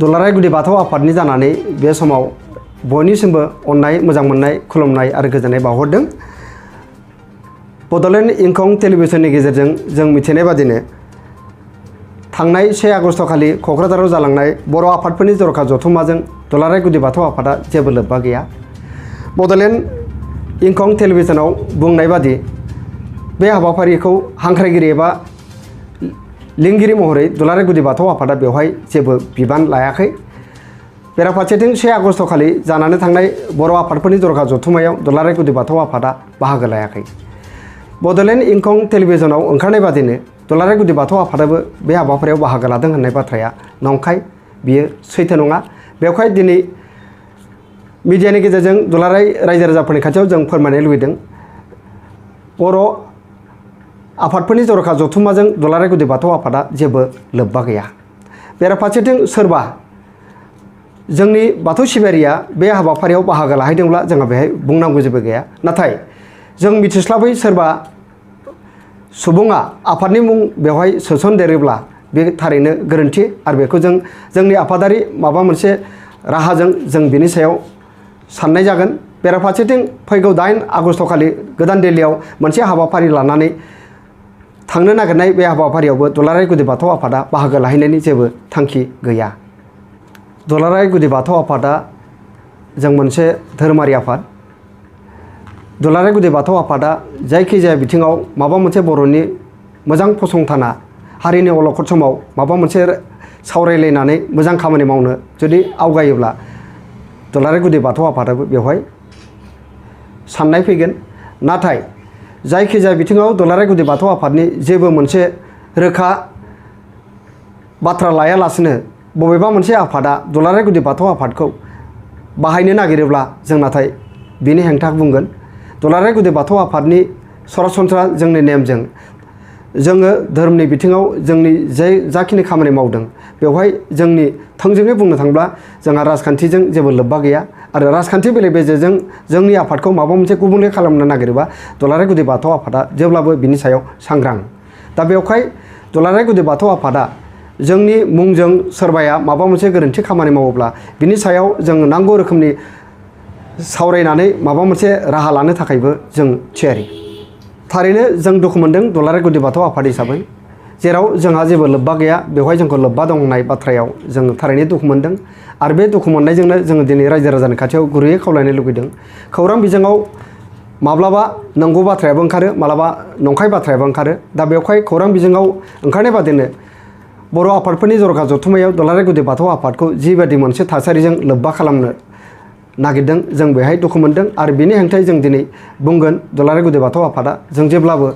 दुलाराय गुदि बाथौ आफादनि जानानै बे समाव बयनिसिमबो अननाय मोजां मोननाय खुलुमनाय आरो गोजोननाय बावहरदों। बड'लेण्ड इंखं टेलिभिजननि गेजेरजों जों मिथिनाय बादिनो थांनाय 1 आगस्ट खालि क'क्राझाराव जालांनाय बर' आफादफोरनि जर'खा जथुम्माजों दुलाराय गुदि बाथौ आफादा जेबो लोब्बा गैया। बड'लेण्ड इंखं टेलिभिजनाव बुंनाय बादि बे हाबाफारिखौ हांख्रायगिरि एबा लिंगिरि महरै दुलाराय गुदि बाथौ आफादा बेवहाय जेबो बिबान लायाखै। बेराफारसेथिं 1 आगस्ट खालि जानानै थांनाय बर' आफादफोरनि जर'खा जथुम्मायाव दुलाराय गुदि बाथौ आफादा बाहागो लायाखै। बड'लेण्ड इंखं टेलिभिजनाव ओंखारनाय बादिनो दुलाराय गुदि बाथौ आफादाबो बे हाबाफारियाव बाहागो लादों होननाय बाथ्राया नंखाय, बियो सैथो नङा। बेवहाय दिनै मिडियानि गेजेरजों दुलाराय रायजो राजाफोरनि खाथियाव जों फोरमायनो लुबैदों, बर' आफादफोरनि जर'खा जथुम्माजों दुलाराय गुदि बाथौ आफादा जेबो लोब्बा गैया। बेराफारसेथिं सोरबा जोंनि बाथौ सिबियारिया बे हाबाफारियाव बाहागो लाहैदोंब्ला जोंहा बेहाय बुंनांगौ जेबो गैया। नाथाय जों मिथिस्लाबै सोरबा सुबुङा आफादनि मुं बेवहाय सोसनदेरोब्ला बे थारैनो गोरोन्थि आरो बेखौ जोंनि आफादारि माबा मोनसे राहाजों जों बिनि सायाव साननाय जागोन। बेराफारसेथिं फैगौ 8 आगस्ट खालि गोदान दिल्लीयाव मोनसे हाबाफारि लानानै थांनो नागिरनाय बे हाबाफारियावबो दुलाराय गुदि बाथौ आफादा बाहागो लाहैनायनि जेबो थांखि गैया। दुलाराय गुदि बाथौ आफादा जों मोनसे धोरोमारि आफाद। दुलाराय गुदि बाथौ आफादा जायखिजाया बिथिङाव माबा मोनसे बर'नि मोजां फसंथाना हारिनि अलखद समाव माबा मोनसे सावरायलायनानै मोजां खामानि मावनो जुदि आवगायोब्ला दुलाराय गुदि बाथौ आफादाबो बेवहाय साननाय फैगोन। नाथाय जायखिजाया बिथिङाव दुलाराय गुदि बाथौ आफादनि जेबो मोनसे रोखा बाथ्रा लायालासिनो बबेबा मोनसे आफादा दुलाराय गुदि बाथौ आफादखौ बाहायनो नागिरोब्ला जों नाथाय बिनि हेंथा बुंगोन। दुलाराय गुदि बाथौ आफादनि सरासनस्रा जोंनि नेमजों जोङो धोरोमनि बिथिङाव जोंनि जाखिनि खामानि मावदों बेवहाय जोंनि थोंजोङै बुंनो थाङोब्ला जोंहा राजखान्थिजों जेबो लोब्बा गैया आरो राजखान्थि बेले बेजेजों जोंनि आफादखौ माबा मोनसे गुबुंले खालामनो नागिरोबा दुलाराय गुदि बाथौ आफादा जेब्लाबो बिनि सायाव सांग्रां। दा बेवहाय दुलाराय गुदि बाथौ आफादा जोंनि मुंजों सोरबाया माबा मोनसे गोरोन्थि खामानि मावोब्ला बिनि सायाव जों नांगौ रोखोमनि सावरायनानै माबा मोनसे राहा लानो थाखायबो जों थियारि। थारैनो जों दुखु मोनदों दुलाराय गुदि बाथौ आफाद हिसाबै, जेराव जोंहा जेबो लोब्बा गैया बेवहाय जोंखौ लोब्बा दं होननाय बाथ्रायाव जों थारैनो दुखु मोनदों आरो बे दुखु मोननायजोंनो जोङो दिनै रायजो राजानि खाथियाव गुरैयै खावलायनो लुबैदों। खौरां बिजोङाव माब्लाबा नंगौ बाथ्रायाबो ओंखारो, माब्लाबा नंखाय बाथ्रायाबो ओंखारो। दा बेवहाय खौरां बिजोङाव ओंखारनाय बादिनो बर' आफादफोरनि जर'खा जथुम्मायाव दुलाराय गुदि बाथौ आफादखौ जिबायदि मोनसे थासारिजों लोब्बा खालामनो नागिरदों जों बेहाय दुखु मोनदों आरो बेनि हेंथायै जों दिनै बुंगोन दुलाराय गुदि बाथौ आफादा जों जेब्लाबो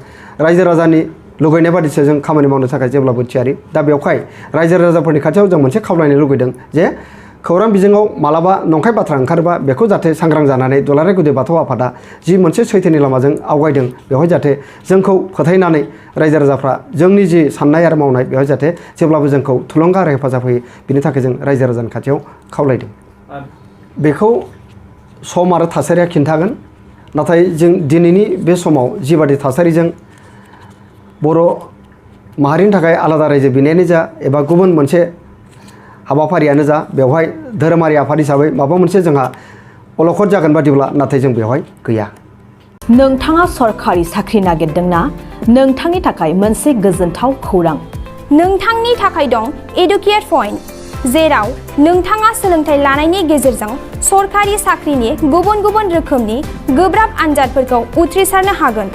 रायजो राजानि लुगैनाय बादिसो जों खामानि मावनो थाखाय जेब्लाबो थियारि। दा बेवहाय रायजो राजाफोरनि खाथियाव जों मोनसे खावलायनो लुगैदों जे खौरां बिजोङाव मालाबा नंखाय बाथ्रा ओंखारोबा बेखौ जाहाथे सांग्रां जानानै दुलाराय गुदि बाथौ आफादा जि मोनसे सैथोनि लामाजों आवगायदों बेवहाय जाहाथे जोंखौ फोथायनानै रायजो राजाफ्रा जोंनि जि साननाय आरो मावनाय बेवहाय जाहाथे जेब्लाबो जोंखौ थुलुंगा आरो हेफाजाब होयो बिनि थाखाय जों रायजो राजानि खाथियाव खावलायदों। बेखौ सम आरो थासारिया खिन्थागोन। नाथाय जों दिनैनि बे समाव जिबादि थासारिजों बर' माहारिनि थाखाय आलादा रायजो बिनायानो जा एबा गुबुन मोनसे हाबाफारियानो जा बेवहाय धोरोमारि आफाद हिसाबै माबा मोनसे जोंहा अलखद जागोन बादिब्ला नाथाय जों बेवहाय गैया। नोंथाङा सरखारि साख्रि नागिरदोंना? नोंथांनि थाखाय मोनसे गोजोनथाव खौरां। नोंथांनि थाखाय दं एडुकेट पइन्ट, जेराव नोंथाङा सोलोंथाइ लानायनि गेजेरजों सरखारि साख्रिनि गुबुन गुबुन रोखोमनि गोब्राब आनजादफोरखौ उथ्रिसारनो हागोन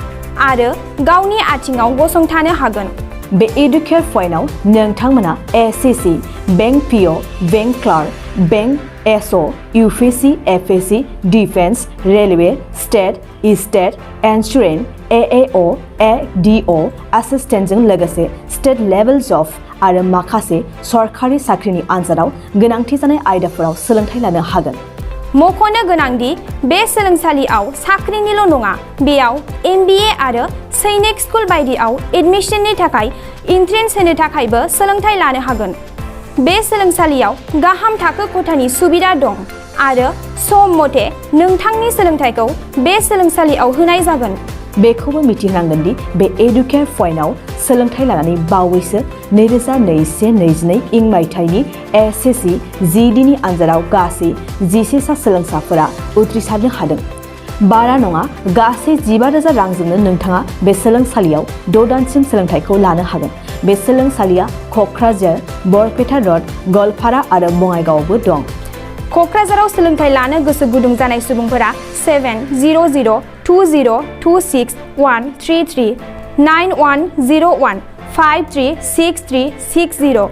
आरो गावनि आथिङाव गसंथानो हागोन। बे एडुकेट पइन्टआव नोंथांमोना SSC, bank PO, bank clerk, bank SO, UPSC, FSC, defence, railway, state insurance, AAO, ADO एसिस्टेन्टजों लोगोसे स्टेट लेभेल जब आरो माखासे सरखारि साख्रिनि आनजादाव गोनांथि जानाय आयदाफोराव सोलोंथाइ लानो हागोन। मख'नो गोनांदि बे सोलोंसालियाव साख्रिनिल' नङा, बेयाव MBA आरो सैनिक स्कुल बायदियाव एडमिशननि थाखाय एन्ट्रेन्स होनो थाखायबो सोलोंथाइ लानो हागोन। बे सोलोंसालियाव गाहाम थाखो खथानि सुबिदा दं आरो सम मथे नोंथांनि सोलोंथाइखौ बे सोलोंसालियाव होनाय जागोन। बेखौबो मिथिनांगोन दि बे एडुकेट पइन्टआव सोलोंथाइ लानानै बावैसो 2021-22 इं मायथाइनि एसएससि जिडिनि आनजादाव गासै 11 सा सोलोंसाफोरा उथ्रिसारनो हादों। बारा नङा गासै 15,000 रांजोंनो नोंथाङा बे सोलोंसालियाव 6 दानसिम सोलोंथाइखौ लानो हागोन। बे सोलोंसालिया क'क्राझार, बरपेटा र'ड, गलपारा आरो बङाइगावआवबो दं। क'क्राझाराव सोलोंथाइ लानो गोसो गुदुं जानाय सुबुंफोरा 70020261133 9101536360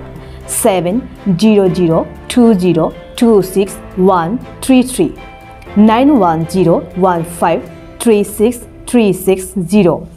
70020261133 9101536360